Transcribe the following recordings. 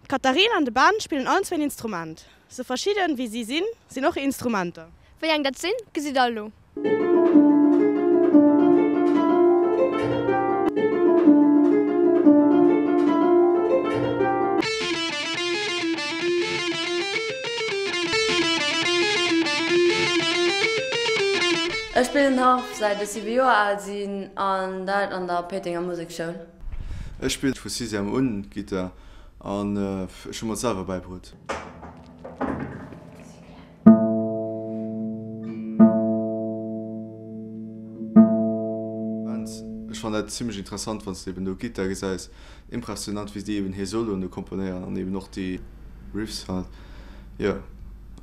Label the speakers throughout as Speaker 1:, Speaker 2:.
Speaker 1: D'Katharina an de Ben spillen allen zwéin Instrument. Sou verschidden wéi si sinn, sinn och hir Instrumenter.
Speaker 2: Wéi eng dat sinn, gesitt der elo.
Speaker 3: Ech spillen Harf säit ech 7 Joer al sinn an dat an der Péitenger Musekschoul.
Speaker 4: Ech spillen vu Sixième un Gittar an ech hu mer et selwer bäibruet. Ech fannen dat zimlech interessant wanns de eben do Gittar gesäis. Impressionant wéi déi eben hir Soloen do komponéieren an eben och déi Riffs halt. Jo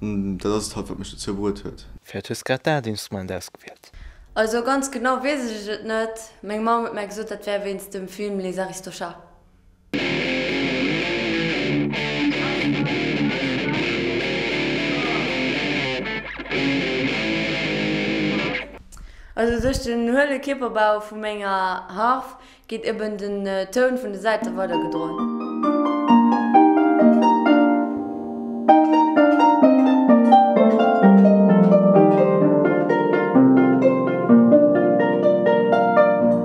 Speaker 4: an dat ass et halt wat mech dozou bruet huet.
Speaker 5: Firwat hues grad dat Instrument ausgewielt?
Speaker 3: Also ganz genau weess ech et net, meng Mamm huet mär gesot dat wär wéinst dem Film Les Aristochats. Also duerch den huele Kierperbau vu menger Harf geet eben den Toun vun de Säite weider gedroen.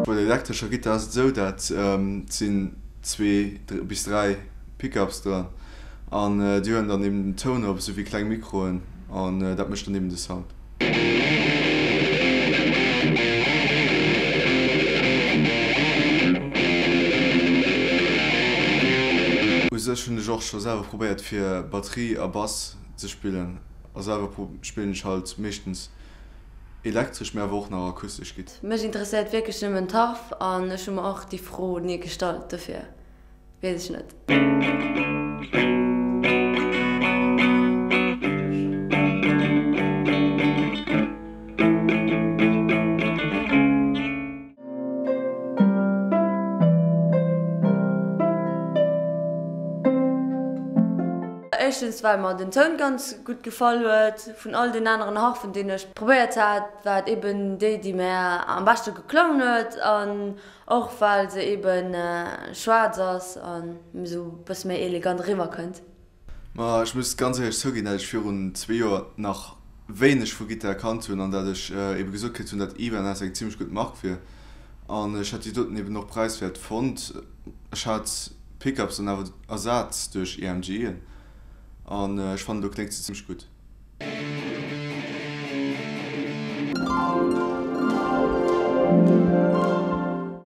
Speaker 4: Bei der elektrescher Gittar ass et esou, dat sinn zwee bis 3 Pickups dran an déi huelen dann eben den Toun op, esou wéi kleng Mikroen an dat mécht dann eben de Sound. U sech hunn ech och scho selwer probéiert fir Batterie a Bass ze spillen a selwer spillen ech halt meeschtens elektresch mee awer och nach akustesch Gittar.
Speaker 3: Mech interesséiert wierklech nëmmen d'Harf an ech hu mer och déi Fro ni gestallt, dofir weess ech net. Éischtens well mer den Toun ganz gutt gefall huet. Vun all den aneren Harfen deen ech probéiert hat, war et eben déi déi mär am beschte geklongen huet an och well se eben schwaarz ass an esou e bësse méi elegant eriwwer kënnt.
Speaker 4: Ma ech muss ganz éierlech zouginn, dat ech virun zwee Joer nach wéineg vu Gittar kannt hunn an dat ech ebe gesot kritt hunn, dat Ibanez eng zimmlech gutt Mark wier an ech hat déi doten eben och präiswäert fonnt. Ech hat d'Pickups dann awer ersat duerch EMGen an ech fannen do kléngt se zimmlech gutt.